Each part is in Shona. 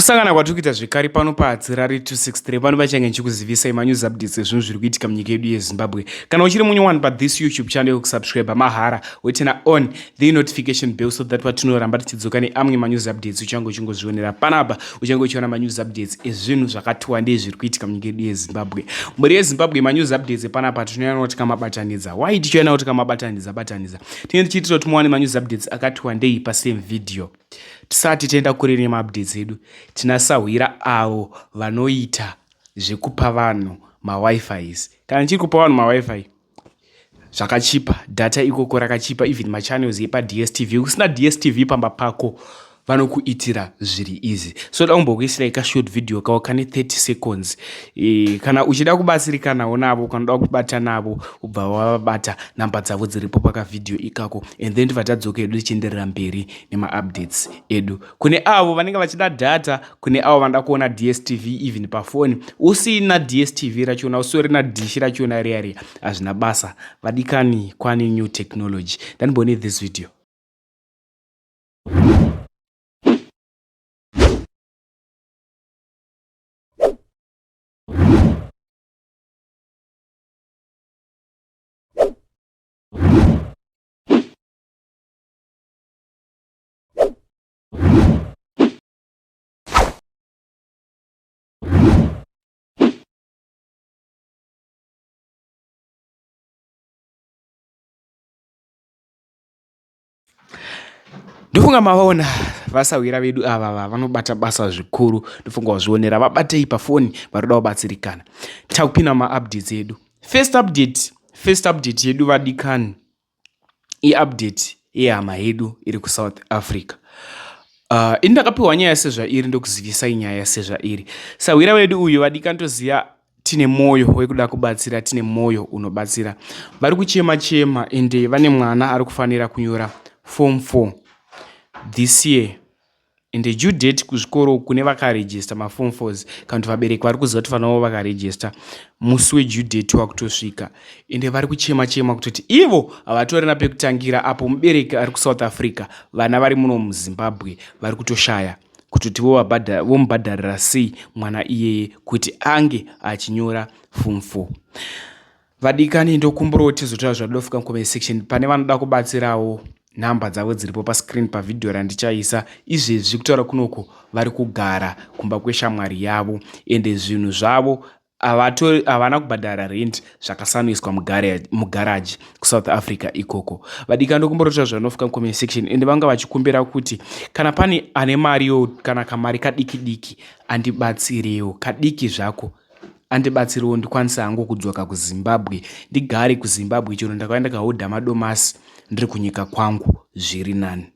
Kusangana kwatiri kuita zvekare pano paHatirari 263 pano pachange ndichikuzivisai manews updates ezvinhu zviri kuitika munyika yedu yeZimbabwe. Kana uchiri munyowani pathis YouTube channel kusubscribe mahara woturn on the notification bell so that patinoramba tichidzoka neamwe manews updates uchange uchingozvionera panapa uchange uchiona manews updates ezvinhu zvakati wandei zviri kuitika munyika yedu yeZimbabwe. Mhuri yeZimbabwe manews updates epanapa tinoyana kuti kamabatanidza. Why tichiona kuti kamabatanidza batanidza? Tinenge tichiitira kuti muwane manews updates akati wandei pasame video. Tisati taenda kure nemaupdates edu, tina sahwira avo vanoita zvekupa vanhu mawifis. Kana ndichiri kupa vanhu mawifi zvakachipa, data ikoko rakachipa, even machannels epaDSTV. Usina DSTV pamba pako vanokuitira zviri easy. So da kumbokuisirai kashort video kavo kane 30 seconds. Kana uchida kubatsirikanawo navo, kana uda kubata navo, ubva wavabata, namba dzavo dziripo pakavhidhiyo ikako, and then tibva tadzoka hedu tichienderera mberi nemaupdates edu. Kune avo vanenge vachida data, kune avo vanoda kuona DSTV even pafoni, usina DSTV rachona, usorina dishi rachona riya riya, hazvina basa vadikani, kwane new technology. Ndandimbone this video. Ndofunga mavaona vasahwira vedu ava vanobata basa zvikuru. Ndofunga wazvionera, vabatei pafoni varikuda kubatsirikana. Takupinda maupdates edu. First update yedu vadikani, iupdate yehama yedu iri kuSouth Africa. Ini ndakapiwa nyaya sezvairi, ndokuzivisai nyaya sezvairi. Sahwira wedu uyu vadikani, toziva tine mwoyo wekuda kubatsira, tine mwoyo unobatsira. Vari kuchema chema, ende vane mwana ari kufanira kunyora form 4 this year, ende due date kuzvikoro kune vakarejista maform 4s, kana kuti vabereki vari kuziva kuti vana vavo vakarejista, musi wedue date wakutosvika, ende vari kuchema chema kutoti ivo havatorina pekutangira apo mubereki ari kuSouth Africa, vana vari muno muZimbabwe, vari kutoshaya kutoti vomubhadharira sei mwana iyeye kuti ange achinyora form 4. Vadikani, ndokumburawo tizotaura zvadofika mucomment section. Pane vanoda kubatsirawo, nhamba dzavo dziripo pascreen pavhidhiyo randichaisa izvezvi. Kutaura kunoko vari kugara kumba kweshamwari yavo, ende zvinhu zvavo havana kubhadhara rent, zvakasanoiswa mugaraji kuSouth Africa ikoko. Vadikani, ndokumborota zvanofika mucomment section, ende vanga vachikumbira kuti kana pane ane mariwo, kana kamari kadiki diki, andibatsirewo kadiki zvako, andibatsirewo ndikwanise hangu kudzoka kuZimbabwe, ndigare kuZimbabwe. Chero ndakauya ndakahodha madomasi ndiri kunyika kwangu, zviri nani.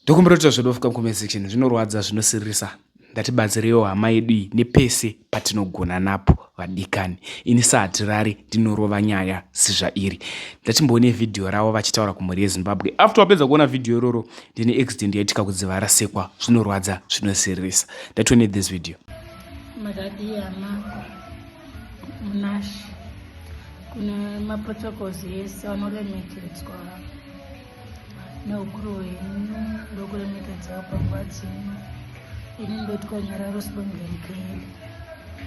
Ndokumbira kuti zvodofika mucomment section. Zvinorwadza, zvinosiririsa. Ngatibatsireiwo hama yedu iyi nepese patinogona napo vadikani. Ini saHatirari ndinorova nyaya sezvairi. Ndatimboone vhidhiyo ravo vachitaura kumhuri yeZimbabwe. After wapedza kuona vhidhiyo iroro, ndine accident yaitika kudziva rasekwa. Zvinorwadza, zvinosiririsa. Ndatione this video. Makadii hama Munashi, kune maprotocols ese vanoremekedzwa neukuru hwenyu, ndokuremekedzwa panguva dzino. Ini ndotwa Nyararo Sibongile Mkheli,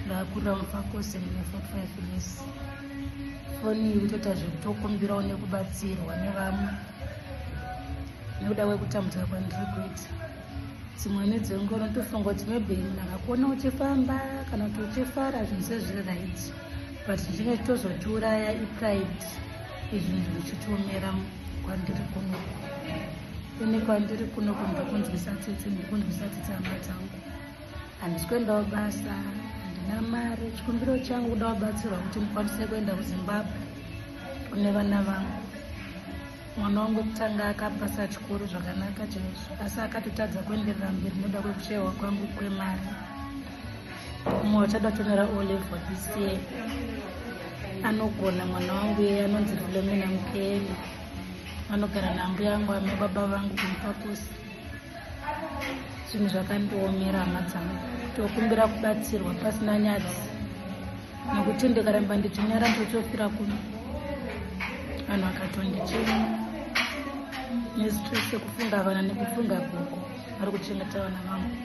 ndakurira muFakose, ndine 45 years. Foni iyi kutoita zvekutokumbirawo nekubatsirwa nevamwe nekuda kwekutambudzika kwandiri kuita. Dzimweni dzenguva unotofunga kuti maybe munhu akakuona uchifamba kana kuti uchifara, zvinhu sezviri right, but chinenge chitozotiuraya ipride. Izvinhu zvichitiomera kwandiri kunoku. Ini kwandiri kunoku ndikunzwisa tsitsi, ndikunzwisa tsitsi hama dzangu. Handisi kuendawo basa, handina mari. Chikumbiro changu kuda kubatsirwa kuti ndikwanise kuenda kuZimbabwe kune vana vangu. Mwana wangu wekutanga akapasa chikoro zvakanaka chaizvo, asi akatotadza kuenderera mberi noda kwekushayiwa kwangu kwemari. Mumwe wachada kutonera O level this year, anogona mwana wangu iyeye, anonzi Filomena Mukeli, anogara nambuya yangu ame baba vangu kuMufakosi. Zvinhu zvakandiomera hama dzangu, tokumbira kubatsirwa pasina nyadzi, nekuti ndikaramba ndichinyara ndotofira kuno, vanhu vakatondichema. Nestress yekufunga vana nekufunga gogo vari kuchengeta vana vangu.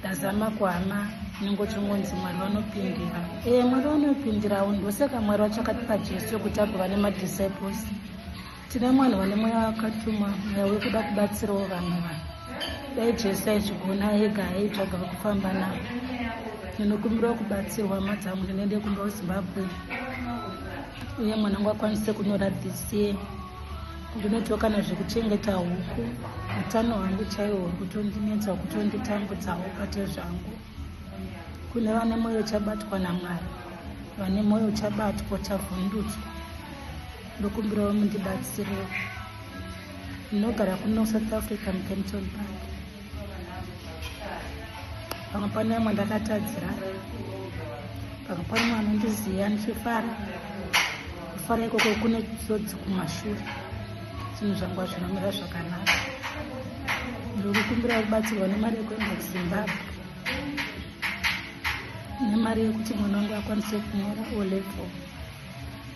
Ndazama kuhama nengochingonzi Mwari vanopindira. Ee Mwari vanopindirawo, ndosaka Mwari wacho akatipa Jesu yekuti agova nemadisciples. Tine mwana vane mweya wakatumwa, mweya wekuda kubatsirawo vamwe vanhu. Dai Jesu aizvigona ega aitsvaga vekufamba navo. Ndinokumbirawo kubatsirwa hama dzangu ndinoende kumba kuZimbabwe uye mwana wangu akwanise kunyora this year. Ndinotiwo kana zvekuchengeta huku, utano hwangu chaiwo huri kutondinetsa kutonditambudzawo pate zvangu. Kune vane mwoyo uchabatwa naMwari, vane mwoyo uchabatwa uchavhundutswa. Ndokumbirawo mundibatsirewo. Ndinogara kuno South Africa muKempton Park. Pamwe pane vamwe ndakatadzira, pamwe pane vamwe anondiziva ndichifara. Kufara ikoko kune tsotsi kumashure, zvinhu zvangu hazvinomira zvakanaka. Ndiri kukumbira kubatsirwa nemari yekuenda kuZimbabwe nemari yekuti mwana wangu akwanise kunyora O level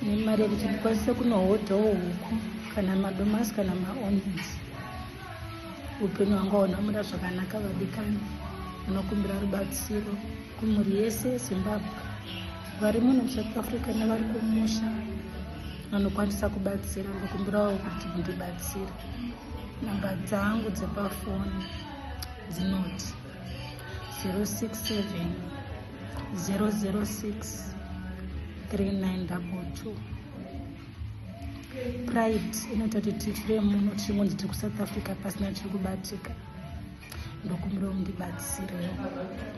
nemari yekuti ndikwanise kunohodhawo huku kana madomasi kana maonions. Upenyu hwangu hauna kumira zvakanaka vadikani. Ndinokumbira rubatsiro kumhuri yese yeZimbabwe vari muno muSouth Africa nevari kumusha vanokwanisa kubatsira, ndokumbirawo kuti mundibatsire. Namba dzangu dzepafoni dzinoti 067 006 3922. Pride inoita kuti tifire muno tichingonzi tiri kuSouth Africa pasina chiri kubatika. Ndokumbirawo mundibatsirewo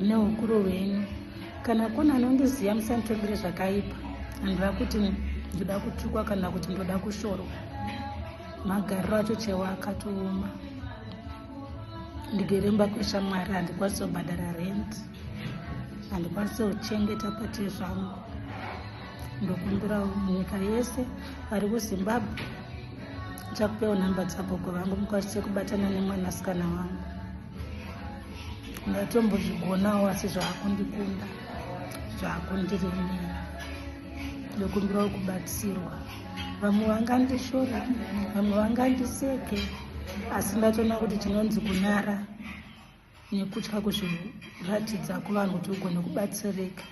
neukuru hwenyu. Kana kune anondiziva musanditongere zvakaipa, handira kuti ndoda kutukwa kana kuti ndoda kushorwa. Magariro acho chaiwo akatooma. Ndigere mumba kweshamwari, handikwanisi kubhadhara rent, handikwanisi kuchengeta pate zvangu. Ndokumbirawo munyika yese vari kuZimbabwe, ndichakupewo nhamba dzagogo vangu mukwanise kubatana nemwanasikana wangu. Ndatombozvigonawo asi zvakundikunda, zvakundiremera. Ndokumbirawo kubatsirwa. Vamwe vangandishora, vamwe vangandiseke, asi ndatoona kuti chinonzi kunyara nekutya kuzviratidza kuvanhu kuti ugone kubatsirika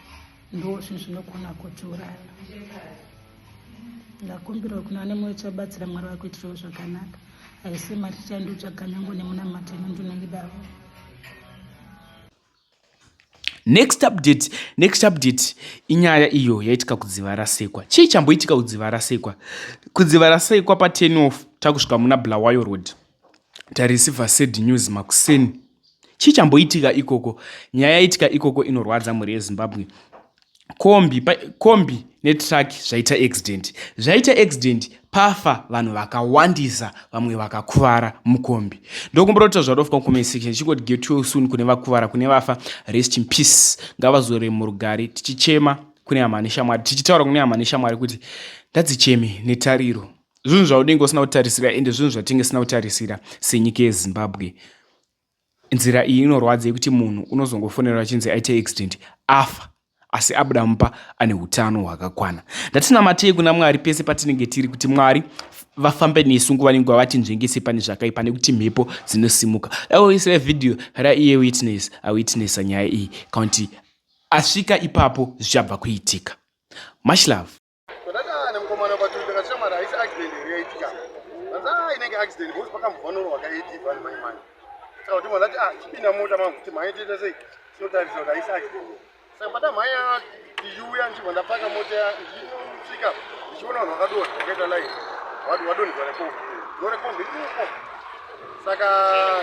ndo zvinhu zvinogona kutiuraya. Ndakumbirawo kuna ane mwoyo chabatsira Mwari vakuitirewo zvakanaka. Haisi mari tichandotsvaga nyange nemunamato ino ndinoidawo. Next update, next update inyaya iyo yaitika kudziva rasekwa. Chii chamboitika kudziva rasekwa? Kudziva rasekwa pa 10 off takusvika muna Bulawayo Road. Tareceiver sad news makuseni. Chii chamboitika ikoko? Nyaya yaitika ikoko inorwadza mhuri yeZimbabwe. Kombi, pa, kombi netruck zvaita accident. Zvaita accident pafa vanhu vakawandisa vamwe vakakuvara mukombi. Ndokumbira kuti zvadofika comment section chingoti get well soon kune vakuvara kune vafa rest in peace ngavazore murugare tichichema kune hama neshamwari tichitaura kune hama neshamwari kuti ndadzicheme netariro zvinhu zvaunenge usina kutarisira ende zvinhu zvatinge sina kutarisira senyika yeZimbabwe. Nzira iyi inorwadza yekuti munhu unozongofonerwa achinzi aite accident afa asi abuda mumba ane utano hwakakwana. Ndatinamatei kuna Mwari pese patinenge tiri kuti Mwari vafambe nesu nguva nenguva vatinzvengese pane zvakaipa nekuti mhepo dzinosimuka. Daoisira vhidhiyo raiye witness awitnessa nyaya iyi kana kuti asvika ipapo zvichabva kuitika. Much love. Ndakadana nemukomana kwatiri ndikati shamwari haisi accident here yaitika vanzi ah inenge accident because pakambovanorohwa kaAD van mai mai saka kuti mwana ati ah chipinda mota mangu kuti mhanye toita sei tinotarisa kuti haisi accident saka patamhanya ndichiuya ndichibva ndapaka mota ndinosvika ndichiona vanhu vakadonha vakaita line vadonhedzwa nekombi ndore kombi iripo saka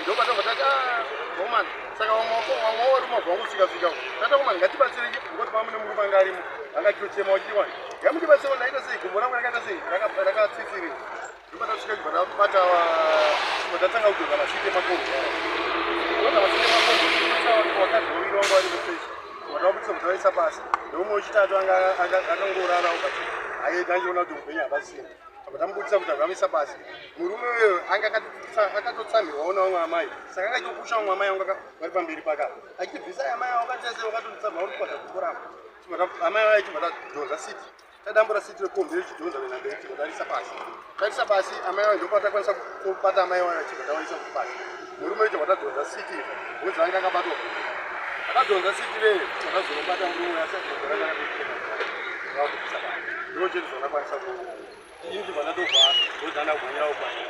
ndopatabva tati ah, vakomana saka vamwe varume vabva vangosvika svika tati vakomana ngatibatsireke because pamwe nemurume anga arimo anga achitochema wachiwani ngamundibatsire ndaita sei gumbo rangu rakaita sei rakatsitsirira ndopatasvika chibva tabata chibva tatanga kudzoka masiti emakombi kudzoka masiti emakombi vakadzi vaviri vanga vari mufeshi vataubudisa kuti vaisa pasi neumwe wechitatu anga akangorarawo but aida andiona kuti upenyu hapasina Apa tamubudisa kuti avamisa pasi. Murume uyo anga akatotsamhirwawo navamwe amai. Saka anga achitopusha vamwe amai vanga vari pamberi paka. Achiti bvisai amai avo vakatese vakatonditsamha vari kubata gumbo rangu. Amai vaya chibva tadhonza siti. Tadambura siti rekombi richidhonza kuenda mberi tibva tarisa pasi. Tarisa pasi amai vayo ndopatakwanisa kubata amai vayo tibva tavaisa kuti pasi. Murume uyu tibva tadhonza siti bvudzi ranga akabatwa. Takadhonza siti reye tibva tazonobata murume uyu asi adhonza ranga rakapfeka. Vakubvisa pasi. Ndoo chete zvandakwanisa kuona. Ini tibva ndatobva bvudzi ranga kumhanyira kupasi.